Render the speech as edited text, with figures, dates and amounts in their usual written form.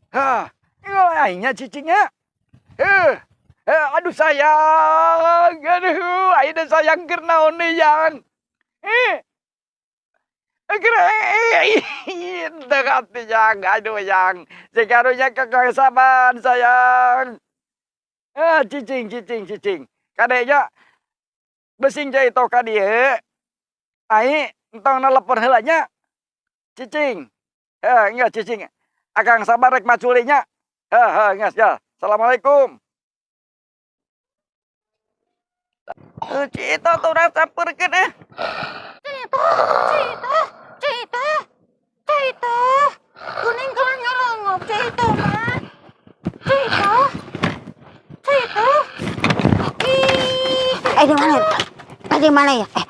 Hah, aing nya cicingnya. Eh, eh, aduh sayang, aduh, aing teh sayang keur naon deui, Yang? Eh, keur eh, hati, Yang, aduh, Yang, sekarunya Kakang Saban, sayang. Ah, cicing, cicing, cicing. Kade nya besing cai to ka dieu. Ai entong nelepon heula nya. Cicing. Eh, enggak cicing. Akang Sabar rek maculi nya. Heh, heh, geus ya. Assalamualaikum. Eh, Ci Ito tuh urang sampeurkeun eh. Cito, Cito, Cito, Cito. Kuning kalau nyolongop Cito mah. Cito, Cito. Ih, Eh, di mana? Eh, di mana ya? Eh,